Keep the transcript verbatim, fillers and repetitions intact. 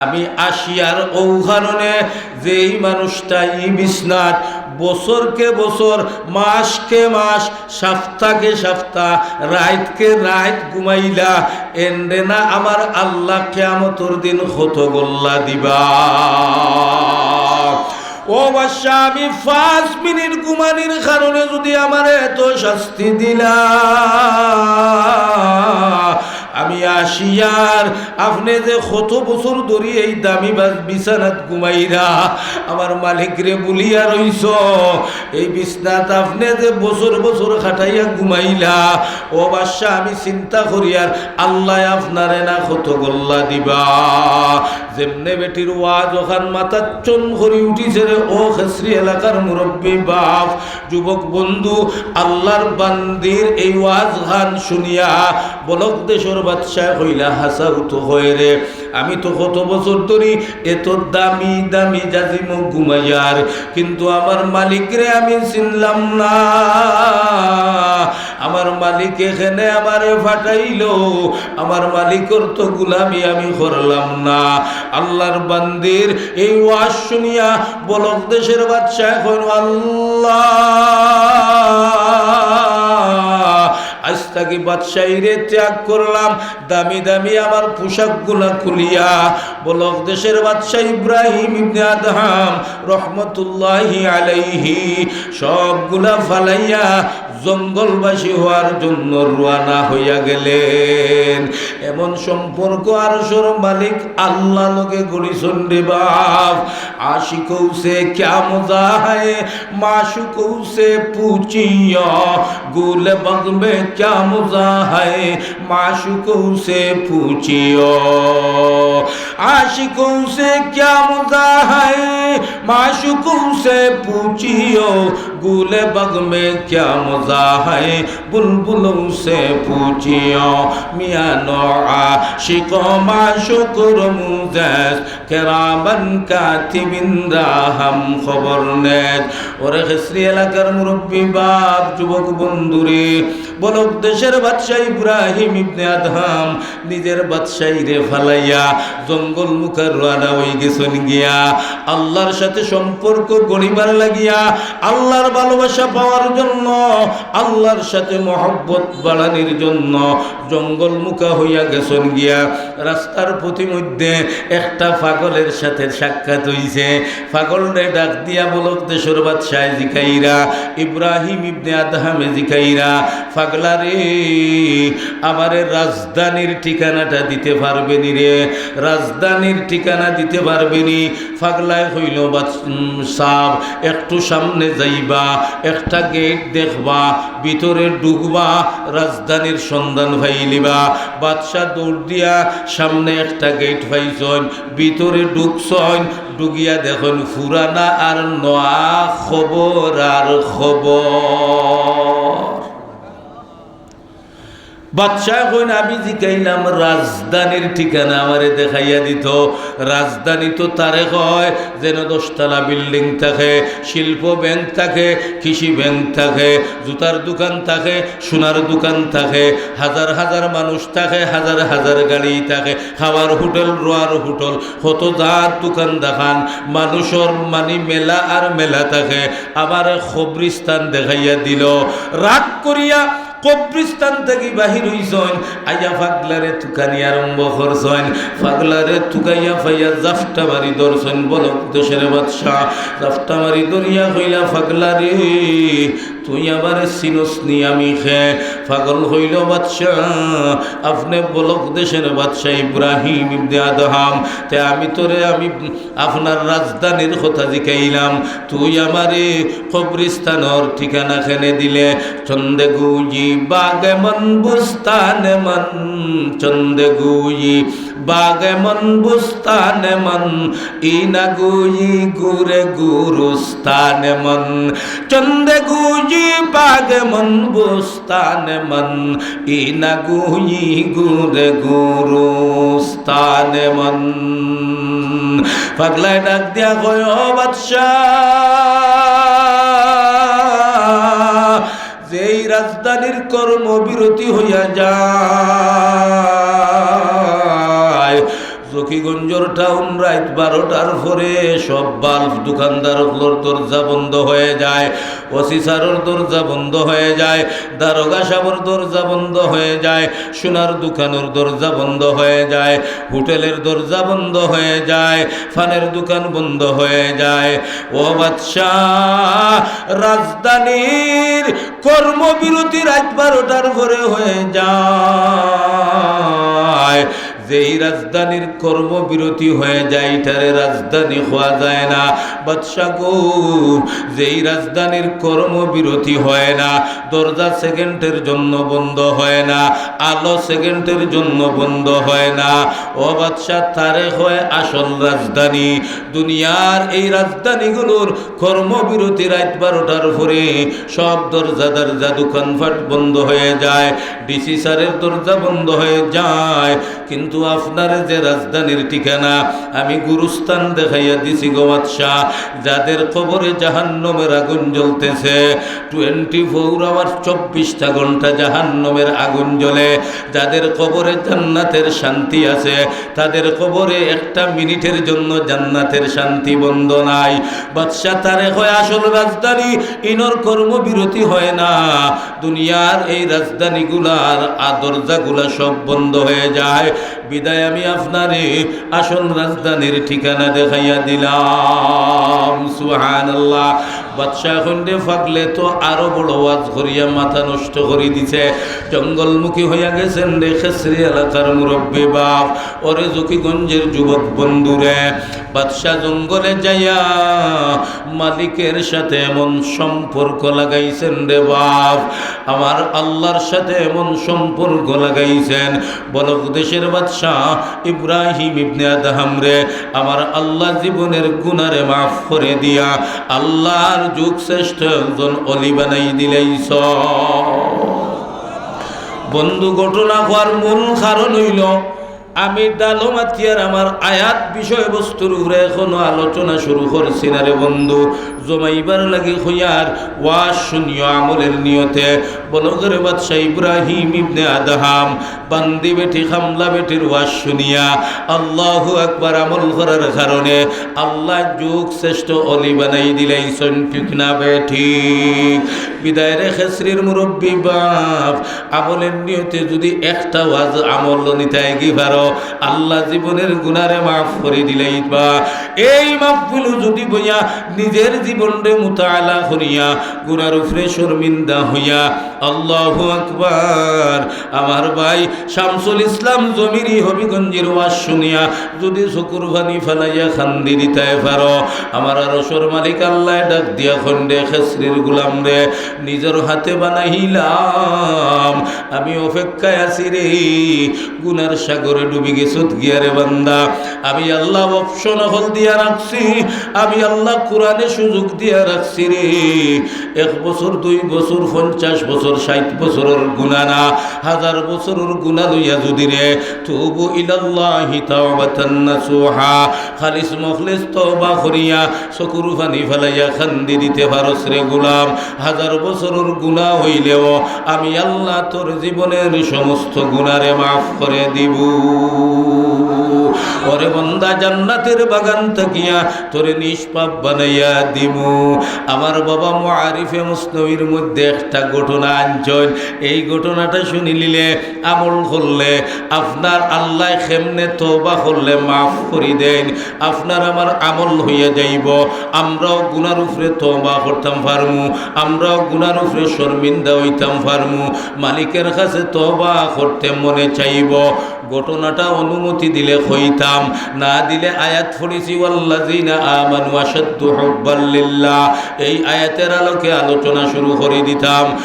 আমি আসিয়ার অউ কারণে যে ই মানুষটা ই বিছনাত বছরকে বছর, মাসকে মাস, সাপ্তাকে সাপ্তা, রাইতকে রাইত ঘুমাইলা, এনরে না আমার আল্লাহ কিয়ামতর দিন কত গল্লা দিবা। ও বাদশা, আমি পাঁচ মিনিট ঘুমানির কারণে যুদি আমারে এত শাস্তি দিলা, আমি আসিয়ার আপনে যে কত বছর ধরি এই দামি বাস-, বিছানাত ঘুমাইরা, আমার মালিকরে ভুলিয়া রইছ, এই বিছনাত আপনে যে বছর বছর খাটাইয়া ঘুমাইলা, ও বাদশা, আমি চিন্তা করিয়ার আল্লায় আপনারে না কত গল্লা দিবা। যেমনে বেটির ওয়াজ অখান মাথাত চন করি উঠিছে রে, ও খেসরি এলাকার মুরব্বি বাপ, যুবক বন্ধু, আল্লার বান্দির এই ওয়াজ খান শুনিয়া বলক দেশর বাদশায় কইলা, "হাছাউ তো কয় রে, আমি তো কত বছর ধরি এত দামি দামি জাজিমো ঘুমাইয়ার, কিন্তু আমার মালিকরে আমি চিনলাম না।" আমার মালিকে কেনে আমারে ফাটাইলো, আমার মালিকর তো গুলামি আমি করলাম না। আল্লার বান্দির এই ওয়াজ শুনিয়া বলক দেশর বাদশায় কইন, "আল্লাহ, আইজ থাকি বাদশাইরে ত্যাগ করলাম।" দামি দামি আমার পোশাকগুলা খুলিয়া বলক দেশর বাদশা ইব্রাহিম ইবনে আদহাম রহমতুল্লাহি আলাইহি সবগুলা ফালাইয়া জঙ্গলবাসী হওয়ার জন্য রওয়ানা হইয়া গেলেন। এমন সম্পর্ক আরশর মালিক আল্লাহ লগে গড়িছইন রে বাপ। আশিকোঁ সে ক্যা মজা হায়, মাশুকোঁ সে পুছিও, গুল বাগ মে ক্যা মজা হায়, মাশুকোঁ সে পুছিও। আশিকোঁ সে ক্যা মজা হায়, মাশুকোঁ সে পুছিও, গুল বাগ মে ক্যা মজা হায়, বুলবুলোঁ সে পুছিও। মিয়ানো আশিক ও মাশুকর মুজেস, কেরামান কাতিবিন রা হাম খবর নেজ। ওরে খেসরি এলাকার মুরব্বি বাপ, যুবক বন্ধুরে, বলক দেশর বাদশা ইব্রাহিম ইবনে আদহাম নিজর বাদশাইরে ফালাইয়া জঙ্গল মুখা রওয়ানা হই গেছইন গিয়া। আল্লার সাথে সম্পর্ক গড়িবার লাগিয়া, আল্লার ভালোবাসা পাওয়ার জন্য, আল্লার সাথে মহব্বত বাড়ানির জন্য জঙ্গল মুখা হইয়া গেছইন গিয়া। রাস্তার পথিমধ্যে একটা পাগলর সাথে সাক্ষাৎ হইছে। পাগলরে ডাক দিয়া বলক দেশর বাদশায় জিকাইরা, ইব্রাহিম ইবনে আদহামে জিকাইরা, "পাগলা রে, আমারে রাজধানীর ঠিকানাটা দিতে পারবে নি রে? রাজধানীর ঠিকানা দিতে পারবে নি?" পাগলায় কইল, "বাদ-, উম, সাব, একটু সামনে যাইবা, একটা গেট দেখবা, ভিতরে ঢুকবা, রাজধানীর সন্ধান পাইলিবা।" বাদশা দৌড় দিয়া সামনে একটা গেট পাইছইন, ভিতরে ঢুকছইন, ঢুকিয়া দেখইন পুরানা আর নয়া খবর আর খবর। বাদশায় কইন, "আমি জিকাইলাম রাজধানীর ঠিকানা, আমারে দেখাইয়া দিত। রাজধানী তো তারে কয় যেন দশতলা বিল্ডিং থাকে, শিল্প ব্যাংক থাকে, কৃষি ব্যাংক থাকে, জুতার দোকান থাকে, সোনার দোকান থাকে, হাজার হাজার মানুষ থাকে, হাজার হাজার গাড়ি থাকে, খাওয়ার হোটেল, রোয়ার হোটেল, কত জাত দোকান দেখান, মানুষর মানি মেলা আর মেলা থাকে। আমারে কবরিস্তান দেখাইয়া দিল।" রাগ করিয়া কবরিস্তান থাকি বাহির হইছইন, আইয়া পাগলারে তুকানি আরম্ভ করছইন। পাগলারে তুকাইয়া পাইয়া জাফটা মারি ধরছইন বলক দেশর বাদশা। জাফটা মারি ধরিয়া কইলা, "পাগলারে, তুই আমারে চিনস নি, আমি কে?" পাগল কইল, "বাদশা, আপনে বলক দেশর বাদশা ইব্রাহিম ইবনে আদহাম, তে আমি তোরে, আমি আপনার রাজধানীর কথা জিকাইলাম, তুই আমারে কবরিস্তানর ঠিকানা কেনে দিলে?" চন্দে গুয়ি বাগে মন বুস্তানে মন, চন্দে গুয়ি বাগে মন বুস্তানে মন, ইনা গুয়ি গুরে গুরুস্তানে মন। চন্দে গুয়ি বাগে মন বুস্তানে মন, ইনা গুয়ি গুরে গুরুস্তানে মন। পাগলায় ডাক দিয়া কয়, "ও বাদশা, যেই রাজধানীর কর্মবিরতি হইয়া যায়, সখীগঞ্জর টাউন রাইত বারোটার পরে সব বাল্ব দোকানদার অকলর দরজা বন্ধ হয়ে যায়, ওসি স্যারর দরজা বন্ধ হয়ে যায়, দারোগা সাবর দরজা বন্ধ হয়ে যায়, সোনার দোকানর দরজা বন্ধ হয়ে যায়, হোটেলের দরজা বন্ধ হয়ে যায়, পানের দোকান বন্ধ হয়ে যায়। ও বাদশাহ, রাজধানীর কর্মবিরতি রাইত বারোটার পরে হয়ে যায়। যেই রাজধানীর কর্মবিরতি হয়ে যায়, ইটারে রাজধানী কওয়া যায় না। বাদশা গো, যেই রাজধানীর কর্মবিরতি হয় না, দরজা সেকেন্ডের জন্য বন্ধ হয় না, আলো সেকেন্ডের জন্য বন্ধ হয় না, ও বাদশা, তারে কয় আসল রাজধানী। দুনিয়ার এই রাজধানীগুলোর কর্মবিরতি রাইত বারোটার পরে সব দরজা দরজা দোকানপাট বন্ধ হয়ে যায়, ডিসি স্যারের দরজা বন্ধ হয়ে যায়। কিন্তু আপনারে যে রাজধানীর ঠিকানা, আমি গুরুস্থান দেখাইয়া দিছি গো বাদশা, যাদের কবরে জাহান্নামের আগুন জ্বলতেছে, টোয়েন্টি ফোর আওয়ার, চব্বিশটা ঘন্টা জাহান্নামের আগুন জ্বলে, যাদের কবরে জান্নাতের শান্তি আছে, তাদের কবরে একটা মিনিটের জন্য জান্নাতের শান্তি বন্ধ নাই। বাদশা তারে কয় আসল রাজধানী, ইনোর কর্মবিরতি হয় না। দুনিয়ার এই রাজধানীগুলার আ-, দরজাগুলা সব বন্ধ হয়ে যায়। বিদায় আমি আপনারে আসল রাজধানীর ঠিকানা দেখাইয়া দিলাম। সুবহানাল্লাহ। বাদশা কইন রে, পাগলে তো আরো বড় ওয়াজ করিয়া মাথা নষ্ট করি দিছে। জঙ্গলমুখী হইয়া গেছেন রে খেসরি এলাকার মুরব্বী বাপ। ওরে জকিগঞ্জের যুবক বন্ধুরে, বাদশা জঙ্গলে যাইয়া মালিকের সাথে এমন সম্পর্ক লাগাইছেন রে বাপ, আমার আল্লাহর সাথে এমন সম্পর্ক লাগাইছেন। বলক দেশের বাদশা ইব্রাহিম ইবনে আদহাম রে, আমার আল্লাহ জীবনের গুনারে মাফ করে দিয়া আল্লাহর যুগ শ্রেষ্ঠ একজন অলি বানাই দিলাইছ। বন্ধু, ঘটনা কওয়ার মূল কারণ অইল, আমি ডালো মাতিয়ার আমার আয়াত বিষয়বস্তুর উপরে এখনো আলোচনা শুরু করছি না রে বন্ধু। জমাইবার লাগি কইয়ার, ওয়াজ শুনিও আমলের নিয়তে। বলক রে বাদশা ইব্রাহিম ইবনে আদহাম, বান্দি বেটি, কামলা বেটির ওয়াজ শুনিয়া, আল্লাহু আকবার, আমল করার কারণে আল্লাহ যুগ শ্রেষ্ঠ অলি বানাই দিলাইছইন, ঠিক না বেঠিক? বিদায় রে খেসরির মুরব্বী বাপ, আমলের নিয়তে যদি একটা ওয়াজ আমল নিতায় গি পারো, আল্লাহ জীবনের গুনারে মাফ করি দিলাইবা। এই মাহফিলও যদি বইয়া নিজের জীবনরে মুতাআলা করিয়া গুনার উপরে শর্মিন্দা হইয়া, আল্লাহু আকবার, আমার ভাই শামসুল ইসলাম জমিরি হবিগঞ্জের ওয়াজ শুনিয়া যদি চকুর পানি ফালাইয়া কান্দি দিতায় পারো, আমার আরশর মালিক আল্লায় ডাক দিয়া কইন রে, খেসরির গুলাম রে, নিজর হাতে বানাইলাম, আমি অপেক্ষায় আছি রে। গুনার সাগরে ডুবি গেছত গিয়া রে বান্দা, আমি আল্লাহ অপশন অকল দিয়া রাখছি, আমি আল্লাহ কোরআনে সুযোগ দিয়া রাখছি রে। এক বছর, দুই বছর, পঞ্চাশ বছর, ষাইট বছরর গুনা না, হাজার বছরর গুনা লইয়া যদি রে, তুবু ইলাল্লাহি তাওবাতান নাসুহা, খালিস মুখলিস তওবা করিয়া চকুর পানি ফালাইয়া কান্দি দিতে পারস রে গুলাম, হাজার বছরর গুনা অইলেও আমি আল্লাহ তোর জীবনের সমস্ত গুনারে মাফ করে দিমু। ওরে বান্দা, জান্নাতের বাগান থাকিয়া তোরে নিষ্পাপ বানাইয়া দিমু। আমার বাবা মুআরিফে মুসনবীর মধ্যে একটা ঘটনা আনছইন, এই ঘটনাটা শুনিলিলে, আমল করলে, আপনার আল্লায় কেমনে তওবা করলে মাফ করি দেইন, আপনার আমার আমল হইয়া যাইবো। আমরাও গুনার উপরে তওবা করতাম পারমু, আমরাও গুনার উপরে শর্মিন্দা অইতাম পারমু, মালিকের কাছে তওবা করতে মনে চাইবো। ঘটনাটা অনুমতি দিলে কইতাম, না দিলে আয়াত পড়ছি, "ওয়াল্লাযীনা আমানু আশাদ্দু হুব্বাল লিল্লাহ", এই আয়াতের আলোকে আলোচনা শুরু করি দিতাম।